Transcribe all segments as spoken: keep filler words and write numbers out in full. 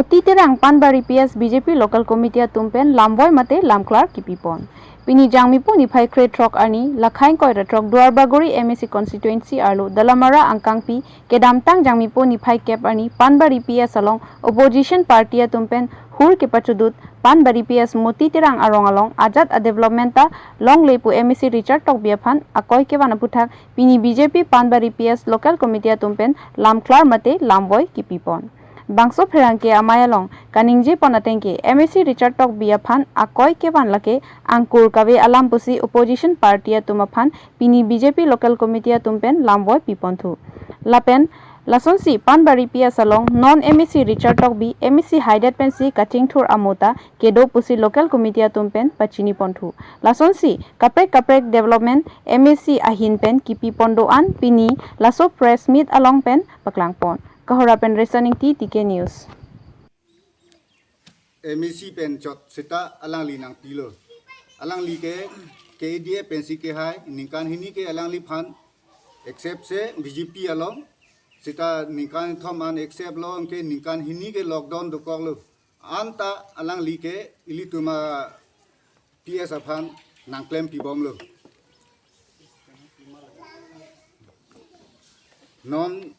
Moti Terang Panbari P S B J P Local Committee atum pen lamvoi mate lamklar kipipon. Pini Jangmipo niphai krethrok arni, Lakhai Koira throk Duarbagori M A C constituency arlo Dalamara angkangpi kedamtang Jangmipo niphai kep arni Panbari P S along opposition party atum pen hur kepachudut Panbari P S Moti Terang arong along ajat a development ta longle pu M A C Richard Tokbi aphan akoi kevan aputhak pini B J P Panbari P S Local Committee atum pen lamklar mate lamvoi kipipon. Bangso pherangke amei along kaningjepon atengke M A C Richard Tokbi aphan akoi kevan lake angkur kave alam pusi opposition party atum aphan pini B J P Local Committee atum pen lamvoi piponthu. Lapen lasonsi Panbari P S along non M A C Richard Tokbi M A C haidet pensi kachingthur amo ta kedo pusi Local Committee atum pen pachiniponthu. Lasonsi kaprek kaprek development M A C ahin pen kipipon do-an pini laso press meet along pen paklangpon. Kohora pen Reson Ingti, T K News. M A C pen chot seta alangli nangpilo. Alangli ke K A D F pensi kehai, ningkan hini ke alangliphan accept se B J P along, seta ningkan thom an accept lo, anke ningkan hini ke lockdown dokoklo. Anta alangli ke ilitum a P S aphan nangklem pibomlo. Non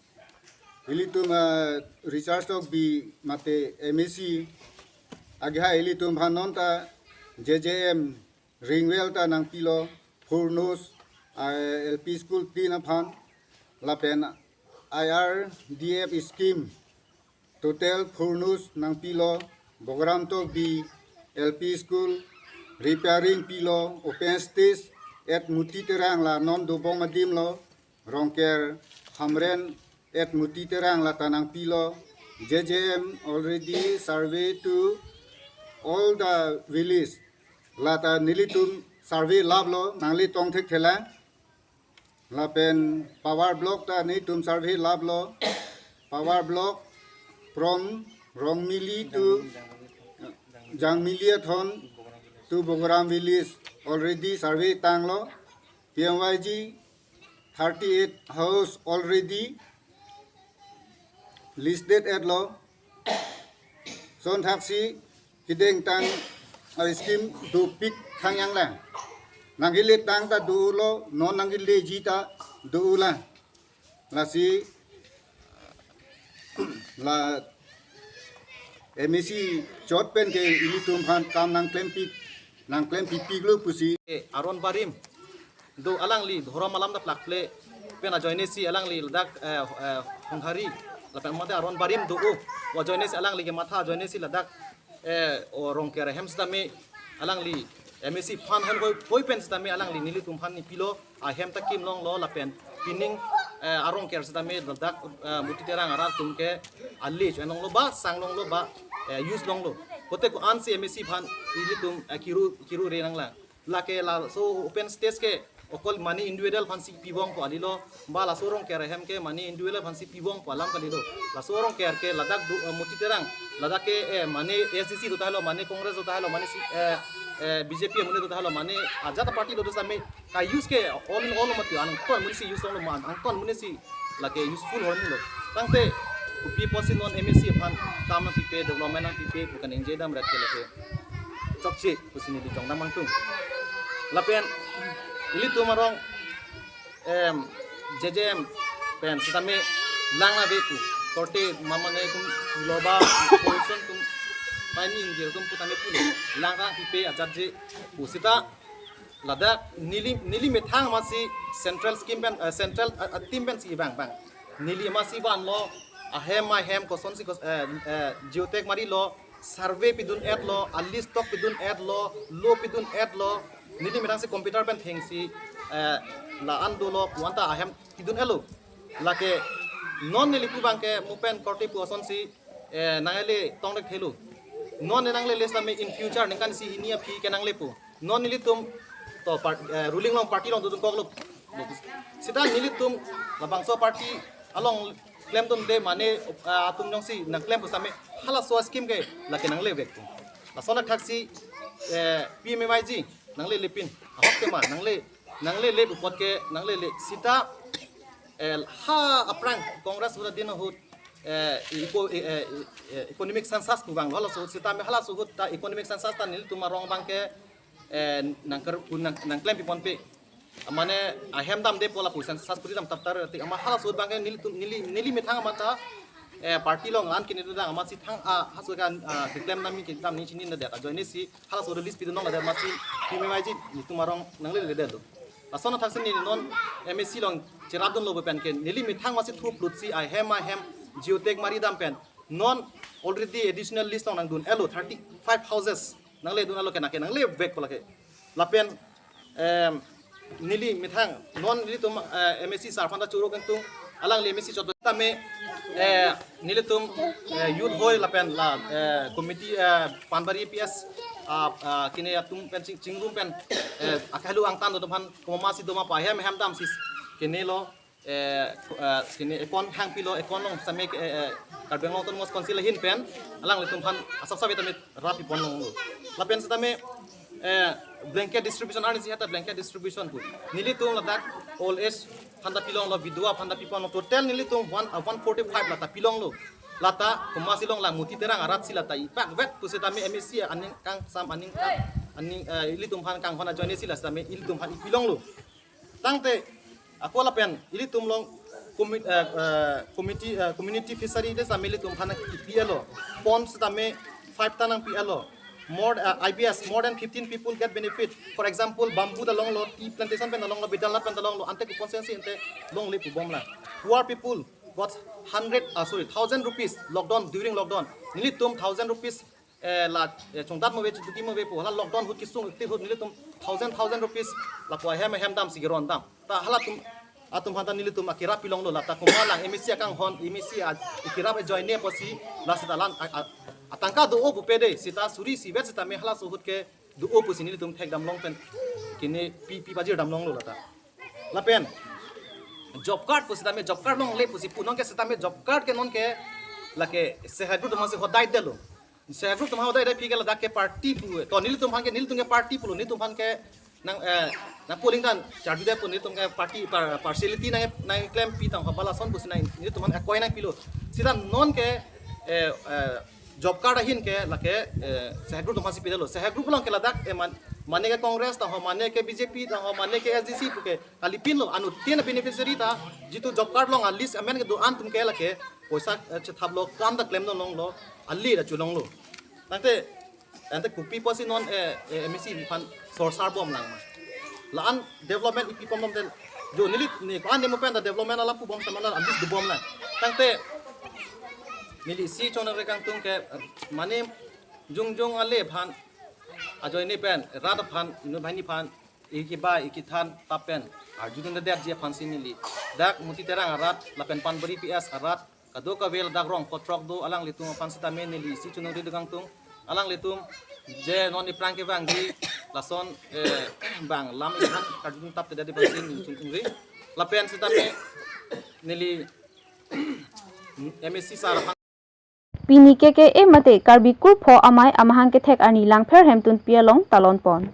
ilitum a Richard Tokbi mate M A C akhai ilitum aphan non ta J J M ring well ta nangpilo, furnace, ah, L P school tin aphan, lapen I R D F scheme total furnace nangpilo, Bogaram Tokbi L P school repairing pilo, open stage at Moti Terang la non dobom adim lo, Rongker Hamren at Moti Terang la ta nangpilo, J J M already survey to all the village, la ta nelitum survey laplo, nangli tong thekthelang. Lapen power block ta nelitum survey laplo. Power block from Rongmili to Jangmili athon to Bogaram village already survey tanglo. P M Y G thirty-eight house already listed at lo. Son thaksi kedengtang a scheme dopik thangyang lang. Nangkele tang ta dolo, non nangkeleji ta dolang. Lasi la M A C chot pen ke ilitum aphan kam nangklempi, nangklempipiklo pusi. Eh, aron barim do alangli dhorom alam ta plakple pen ajoine si alangli ladak, eh, eh, honghari lapen mate aron barim do-o. Ajoine si alangli kematha ajoine si ladak, eh, o Rongker ahem sitame alangli M A C fund han hoi, hoi pen sitame alangli nelitum aphan nipilo, ahem ta kim longlo lapen pining, eh, a Rongker sitame ladak, eh, Moti Terang arat atum ke ale cho longlo ba, sang longlo ba, eh, use longlo. Kote ko-an si M A C aphan ilitum, eh, kiru, kiru re nanglang. Lake laso open stage ke okol mane individual aphansi pibom pu kalilo, ba laso Rongker ahem ke mane individual aphansi pibom pu alam kalilo. Laso Rongker ke ladak do, eh, Moti Terang, ladak ke, eh, mane A S D C do tahai lo, mane Congress do tahai lo, mane si, eh, eh, B J P amonit do tahai lo, mane ajat party do tahai sitame ka-use ke all in all mati, angton amonit si use longlo, angton amonit si lake useful hormulo. Tangte kopi pusi non M A C aphan kam nangpipe, development nangpipe pu kaningje dam rat ke lake chokche pusi neli chongdam nangtung. Lapen ilitum arong, em, J J M pen sitame lang nave pu, korte mamane atum lo ba, position atum, pini ingjir atum pu tame pu lang nangpipe ajat je pu sita ladak neli, neli methang amatsi central scheme pen, eh, central, eh, eh, team pensi vang vang. Neli amatsi vanlo, ahem ahem kosonsi kos-, eh, eh, geotag marilo, survey pidun-etlo, a list tok pidun-etlo, lo pidun-etlo. Neli methangsi computer pen thengsi, eh, la-an dolo pu anta ahem pidun-etlo. Lake non neli pu abang ke mo pen korte pu asonsi, eh, nangle tongdek thelo. Non nanglele sitame in future ningkan isi hini aphi ke nangle pu. Non nelitum to par-, eh, ruling along party along dodun koklo. Sita nelitum labangso party along klemdunde mane, eh, atum jongsi nangklem pu sitame halaso scheme ke lake nanglevek pu. Laso la thaksi, eh, P M A Y G nanglelepin. Ahok tema nangle, nanglele pu apot ke nanglele sita, eh, ha aphrang Congress ahut adin ahut eh, eco-, eh, eh, eh, economic census pu abang lo, halaso ahut sitame halaso ahut ta economic census ta nelitum arong abangke, eh, nangker-, nang, nangklem piponpe. Mane ahem damde pu lapu census puri dam tap tar te amat halaso ahut abangke nelitum, neli, neli methang amat ta, eh, party along an kini dudang amatsi thang, ah, halaso ahut ke, ah, keklem nami kedam ni chini nadet ajoine si halaso ahut list pidun longledet amatsi P M A Y G nelitum arong nangleledet do. Lason athaksi neli non M A C along cherapdunlo pu pen ke neli methang amatsi thuplutsi ahem ahem geotag mari dam pen non already additional list along nangdun-elo, thirty-five houses nangledun-elo ke nangke nanglevekpo lake. Lapen, em, neli methang non nelitum, eh, M A C sir aphan ta choro kangtung, alangli M A C chot tame, eh, nelitum, eh, youth hoi lapen la, eh, committee, eh, Panbari P S, ah, ah, kene atum pen ching-, chingrum pen, eh, akehelo angtan do aphan komatsi doma pu ahem ahem damsi kenelo, eh, eh, kene account hangpilo, account along sitame, eh, eh, Karbi Anglong Autonomous Council ahin pen alanglitum aphan asap asap tame rap pipon longlo. Lapen sitame, eh, blanket distribution arnisi hata blanket distribution pu. Nelitum ladak old age aphan ta pilonglo, bidua aphan ta piponlo, total nelitum one, uh, one forty-five lata pilonglo. Lata komatsi longlang Muti Terang arat si lata ipakvet pusitame M A C aning kangsam aning kang, aning, eh, ilitum aphan kanghon ajoine si la sitame ilitum aphan ipilonglo. Tangte ako lapen ilitum along commi-, eh, eh, committee, eh, community fishery de sitame ilitum aphan ipi-elo. Pond sitame five ta nangpi-elo. More, eh, I B S, more than fifteen people get benefit. For example, bamboo ta longlo, tea plantation pen ta longlo, betel nut pen ta longlo, ante ko constituency ante longle pu bomlang. Poor people got hundred, ah, sorry, thousand rupees lockdown, during lockdown. Nelitum thousand rupees, eh, la, eh, chongdat mo ave, chuduti mo ave pu, hala lockdown ahut kesung active ahut nelitum thousand, thousand rupees lapu ahem ahem damsi keron dam. Ta halatum, atum aphan ta nelitum akirap pilonglo, lata komatlang M A C akanghon, M A C a, akirap ajoine apotsi la sita lan, a, a, atangka do-o pupe de, sita suri isi vet sitame halaso ahut ke do-o pusi nelitum thekdam long pen kene pi, pi pajir dam longlo lata. Lapen job card pusitame job card longle pusi pu, nonke sitame job card ke nonke lake self help group atumsi hodai detlo. Self help group atum hodai det aphi ke ladak ke party pu. To nelitum aphan ke, nelitum ke party pulo, nelitum aphan ke nang, eh, nang polling dan charju det pu, nelitum ke party par-, partiality nang, nangklempi tangho, bala ason pusi nang, nelitum aphan akoi nangpilo. Sita nonke, eh, eh, job card ahin ke lake, eh, self help group atumsi pidetlo. Self help group along ke ladak, eh, man-, mane ke Congress tangho, mane ke B J P tangho, mane ke S D C pu ke kalipinlo, anuttin beneficiary ta jitu job card along a list amen kedo-an atum ke lake poisa, eh, chethaplo, kam ta klemdun longlo, ali ta cholonglo. Tangte, ante kopi apotsi non, eh, eh, M A C aphan sorsar bomlang ma. La-an development ipi pon bomte, jo neli ne ko-an demo pen ta development alam pu bom samala ambis do bomlang. Tangte neli isi chonang rekangtung ke, eh, mane jongjong ale aphan ajoine pen rat aphan, inut banghini aphan iki ba iki than tap pen arjudun detji aphansi neli dak Muti Terang arat lapen Panbari P S arat kadokave ladak rong kotrok do alanglitum aphan sitame neli isi chonang ri dekangtung. Alanglitum je non iphrang kevangji lason, eh, bang lam iphan karjudun tap tedet aphansi neli chonang ri. Lapen sitame neli M A C sir aphan Pini K K A mate Karbi Kurpho Amei amahang kethek arni Langpher Hemtunpi along talon pon.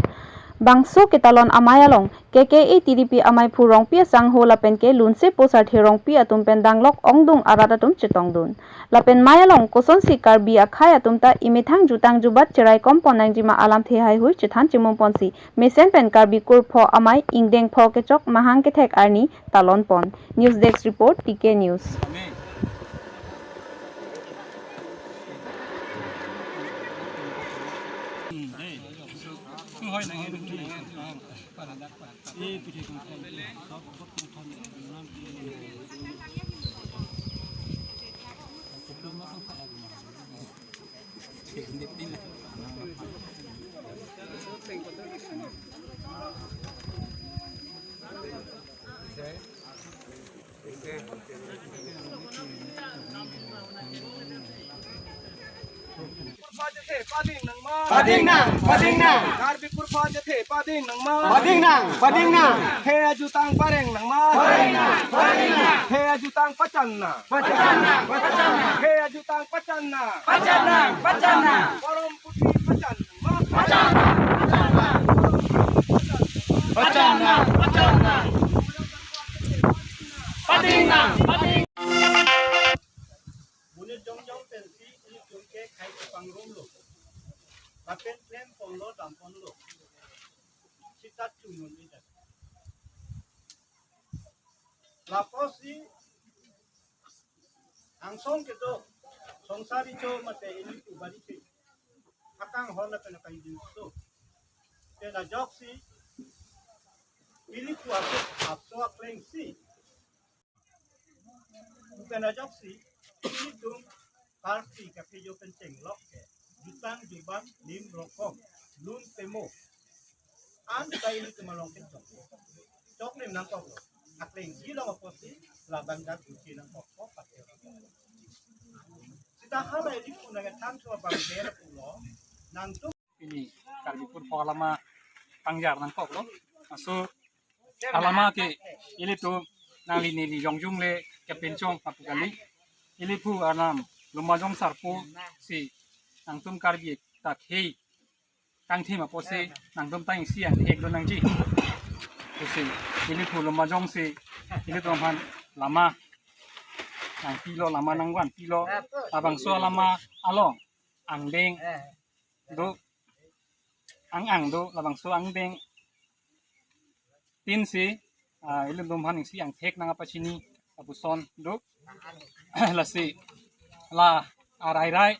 Bangso ketalon amei along K K A T D P amei phu Rongpi asangho lapen ke lunsepo sarthe Rongpi atum pen danglok ongdung arat atum chetongdun. Lapen mei along kosonsi Karbi akhei atum ta imethang jutang jubat cherai kompon nangjima alamthe haihui chethan chimum ponsi mesen pen Karbi Kurpho Amei ingdeng pho kechok mahang kethek arni talon pon. News Desk Report, T K News. Pading nang, pading nang. Karbi Kurpho Amei pading nang ma. Pading nang, pading nang. He ajutang pareng nang ma. Pareng nang, pareng nang. He ajutang pachan nang. Pachan nang, pachan nang. He ajutang pachan nang. Pachan nang, pachan nang. Korom puthi pachan nang ma. Pachan nang, pachan nang. Pachan nang, pachan nang. Pading nang, pading. Jongjong pensi ilitum ke khei kepangrum lo. Lapen klem ponlo, dam ponlo. Sita tunun ida. Lapusi angsong kedo, Songsar Recho mate ilipu Barithe akanghon lapen akangdingso. Pen ajoksi ilipu aso, aso aklengsi. Pen ajoksi ilitum karpi kaphejo pen chenglok ke jutang, juban, lim, rokom, lun, pemo, an ta ilitum along kechok. Choklim nangkoklo. Aklengsi along apotsi labang dak juti nangkokpo, pate. Sita hala ilipu nangkethan thu abang der pulo, nangtum. Pini Karbi Kurpho alama pangjar nangkoklo. Laso alama ke ilitum nangli neli jongjung le kepinchong apu kali. Iliphu arnam Lumajong Sarpo si nangtum Karbi ta khei kangthim apotsi nangtum ta isi angthek do nangji pusi, iliphu Lumajong si ilitum aphan lama nangpilo, lama nangvanpilo. Labangso alama along angdeng do, ang-ang do, labangso angdeng tin si, ah, ilitum aphan isi angthek nangkapachini lapuson do. Lasi la arairai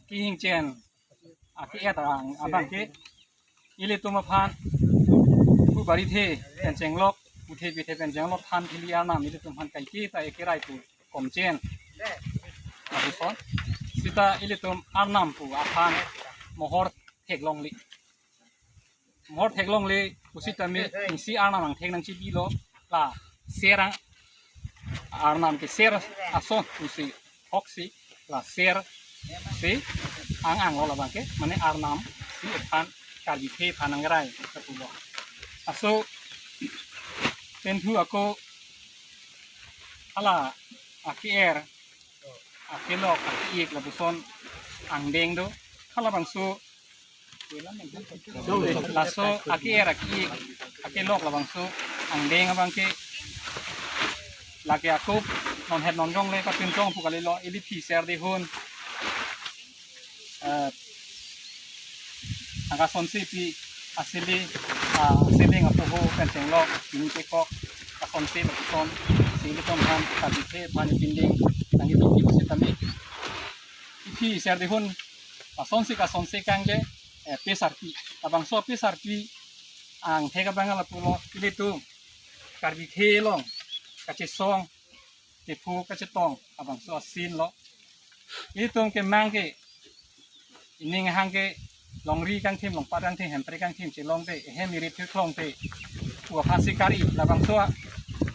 kehingchen ake-et abang ke ilitum aphan pu Barithe pen chenglok, pu Thepithe pen chenglok than thili arnam ilitum aphan kaike ta ekerai pu komchen. Lapuson sita ilitum arnam pu aphan mohor theklongle. Mohor theklongle pusitame isi arnam angthek nangchibilo, la ser ang, arnam ke ser ason pusi hoksi, la ser si ang-ang lo labang ke, mane arnam si aphan Karbithe aphan nangrai kapulo. Laso pen thu ako hala ake-er, akelok, ake-ik lapuson angdeng do. Halabangso, laso ake-er, ake-ik, akelok labangso angdeng abang ke lake ako nonhet nonjong le kapinchong pu kalilo, ili phi ser dihun. Eh, angka sonsi pi asili, ah, asiling apoho pen chenglok, pini kekok, kasonsi lapuson si ilitum aphan Karbithe aphan pinding nangji pusitame iphi ser dihun, asonsi kasonsi kangje, eh, pesarpi. Labangso pesarpi angthek abang lapulo, ilitum Karbithe along kachesong, kepho kachetong abangso asin lo. Ilitum kemang ke, ining hang ke longri kangthim, longpat kangthim, hemprek kangthim chelongte, ehem irit theklongte pu aphansi kari, labangso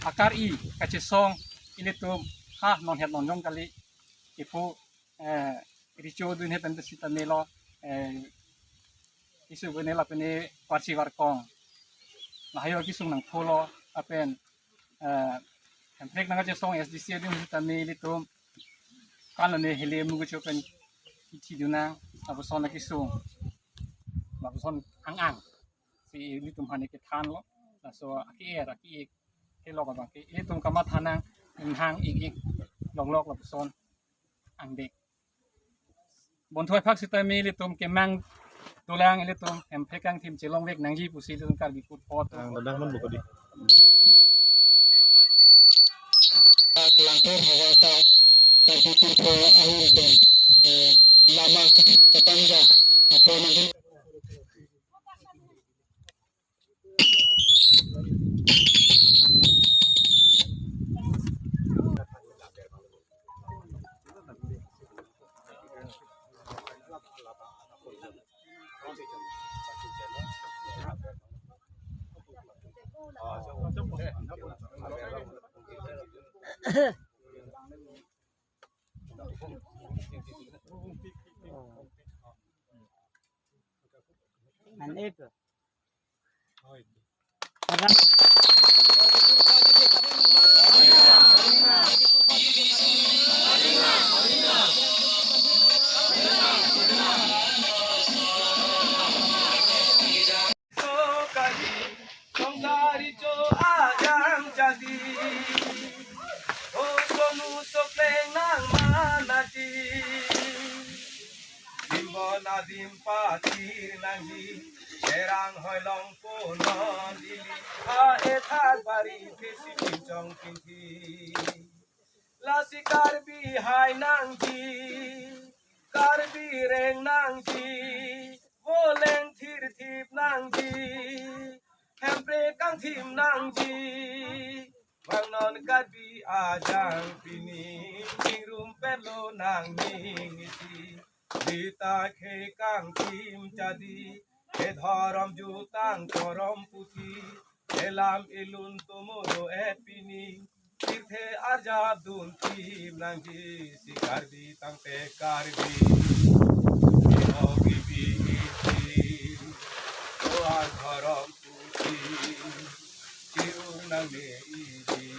akari kachesong ilitum ha nonhet nonjong kali, kepho, eh, Recho dunhe pen sita melo, eh, isu bene lapen e kwarchi kwarkong, lahayo kisung nangpholo, lapen, eh, hemprek nangkachesong S D C adung sitame ilitum kan lone hele mugu chopen ithi dunang, lapuson akisung, lapuson ang-ang si ilitum aphan kethanlo. Laso ake-er, ake-ik, kelok abang ke ilitum kamatha nang, inghang ik-ik, longlok lapuson angdeng. Bonthoi phak sitame ilitum kemang dolang, ilitum hemprek kangthim chelongvek nangji pusi ilitum Karbi Kurpho atum. Ang dadang man buka di. Langtur hawa ta Karbi Kurpho ahul pen, eh, lama kapangja apo nangin. An ep. Sokali, Songsar Recho ajang jadi. O sonu sopleng nang Adim patir nangji, erang hoilong ponon ili, ha ethak bari thesi pinchong pinthi. Lasi Karbi hai nangji, Karbi reng nangji, voleng thirthip nangji, hemprek kangthim nangji. Bang non Karbi ajang pini, chingrum pelo nangning isi. Lita khe kangthim chadi, he dhorom jutang porom puthi, he lam ilun tomo do-et pini, tirthe arjap dun thim nangji, si Karbi tangte Karbi. Ino gibi isi, doan dhorom puthi, chirung nangne isi.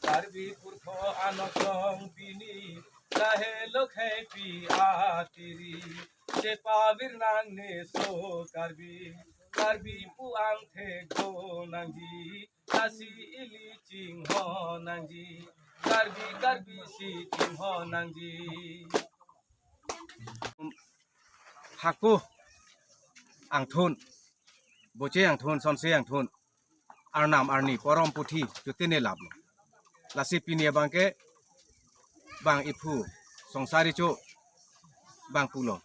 Karbi purtho anokong pini, lahelo khei pi atiri, chepavir nangne so Karbi. Karbi pu angthek do nangji, lasi ili chingho nangji, Karbi, Karbi si chingho nangji. Hako angthun, Boche angthun, Sonse angthun, arnam arni porom puthi chotine laplo. Lasi pini abangke bang iphu Songsar Recho bang pulo.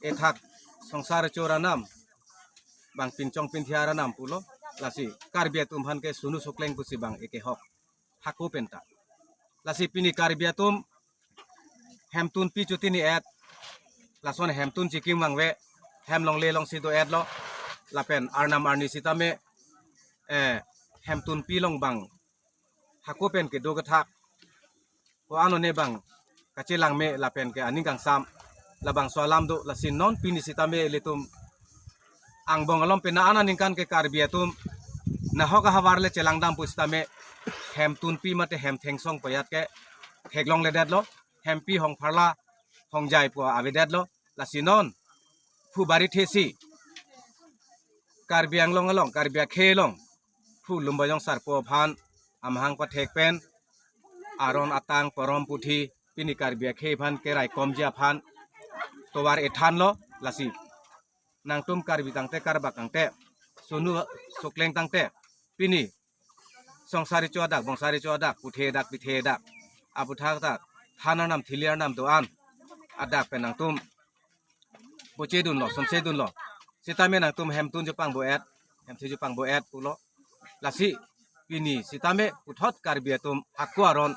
Ethak Songsar Recho arnam, bang pinchong pinthi arnam pulo. Lasi Karbi atum aphan ke sunu sukleng pusi bang ekehok hako penta. Lasi pini Karbi atum hemtunpi chotine-et, lason hemtun chikim vangve, hem longle longsi do-etlo, lapen arnam arni sitame, eh, hemtunpi along bang hako pen kedo kethak, ko-an one bang kachelang me lapen ke aning kangsam, labangso alam do. Lasi non pini sitame ilitum angbong along pena an aningkan ke Karbi atum nahok ahavar le chelangdam pusitame hemtunpi mate hem thengsong payat ke theklongledetlo, hempi hongpharla hongjai pu avedetlo. Lasi non phu bari thesi Karbi Anglong along, Karbi akhei along, phu Lumbajong Sarpo aphan amahang pathek pen aron atang porom puthi pini Karbi akhei aphan keraikomji aphan tovar ethanlo. Lasi nangtum Karbi tangte, Karbak tangte, sunu sukleng tangte, pini Songsar Recho adak, Bongsar Recho adak, puthe dak, pithe dak, aputhak dak, than arnam thili arnam do-an adak pen nangtum boche dunlo, sonse dunlo. Sitame nangtum hemtun chepangbo-et, hemthe chepangbo-et pulo. Lasi pini sitame puthot Karbi atum hako aron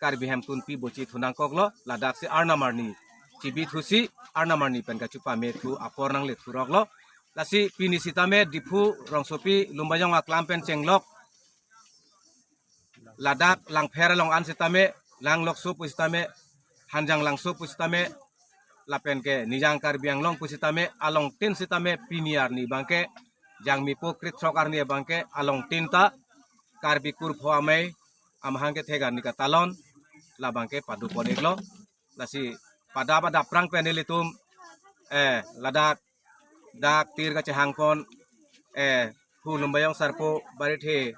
Karbi hemtunpi boche thu nangkoklo, ladak si arnam arni chibi thusi arnam arni pen kachupame thu apor nangle thuroklo. Lasi pini sitame Diphu rongsopi Lumbajong aklam pen chenglok ladak Langpher along an sitame, Langlokso pusitame, Hanjanglangso pusitame, lapen ke Nijang Karbi Anglong pusitame, alongtin sitame pini arni abangke Jangmipo krethrok arni abangke alongtin ta Karbi Kurpho Amei amahang kethek arni katalon labangke padopon-iklo. Lasi pada pada aphrang pen nelitum, eh, ladak dak tir kachehangpon, eh, phu Lumbajong Sarpo barithe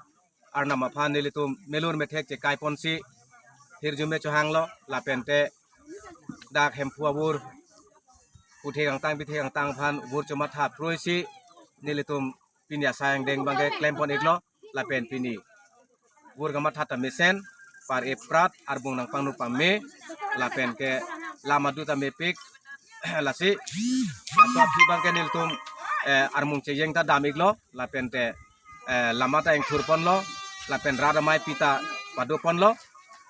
arnam aphan nelitum melur methek chekaiponsi hirjume chohanglo, lapente dak Hemphu avur, puthe kangtang pithe kangtang aphan vur chomatha pruisi nelitum pini asai angdeng abangke klempon-iklo. Lapen pini vur kamatha ta mesen, par eprat, arbung nangpangnu pame, lapen ke lam adu ta mepik. Lasi laso aphi abangke nelitum, eh, armung cheyeng ta dam-iklo, lapente, eh, lama ta ingthurponlo, lapen rat amei pi ta padoponlo.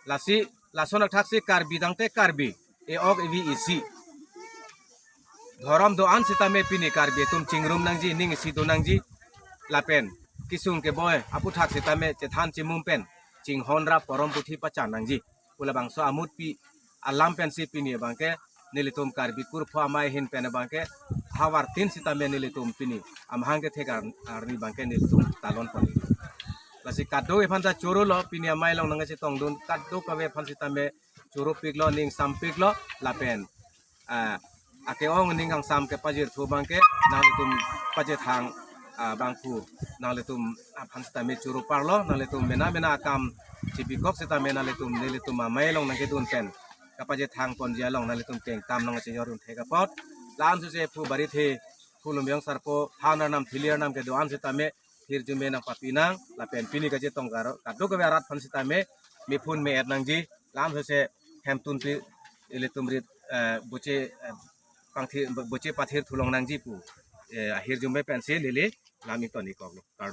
Lasi lason athaksi Karbi tangte Karbi, e-ok evi isi. Dhorom do-an sitame pini Karbi atum chingrum nangji, ning isi do nangji. Lapen kesung keboi aputhak sitame chethan chimum pen chinghon ra porom puthi pachan nangji pu labangso amutpi alam pensi pini abangke nelitum Karbi Kurpho Amei ahin pen abangke havartin sitame nelitum pini amahang kethek ar-, arni abangke nelitum talonpon. Lasi kadokave aphan ta chorolo, pini amei along nangkachetongdun kadokave aphan sitame choropiklo, ning sampiklo, lapen, ah, ake-ong ning kangsam kepajir thu abangke nanglitum pajethang, ah, abangphu nanglitum aphan sitame choroparlo, nanglitum mena mena akam chibikok sitame nanglitum nelitum amei along nangkedun pen kapachethang ponji along nanglitum kengtam nangchingjor un thek apot. La-an suse phu barithe, phu Lumbiyong Sarpo, than arnam thili arnam kedo-an sitame hirjume nangpapi nang, lapen pini kachetong karo kadokave arat aphan sitame mephun me-et nangji. La-an suse hemtun pi ilitum rit, eh, boche, eh, pangthir, boche pathir thulong nangji pu, eh, ahirjume pensi lele lam ington-ik koklo. Kardom.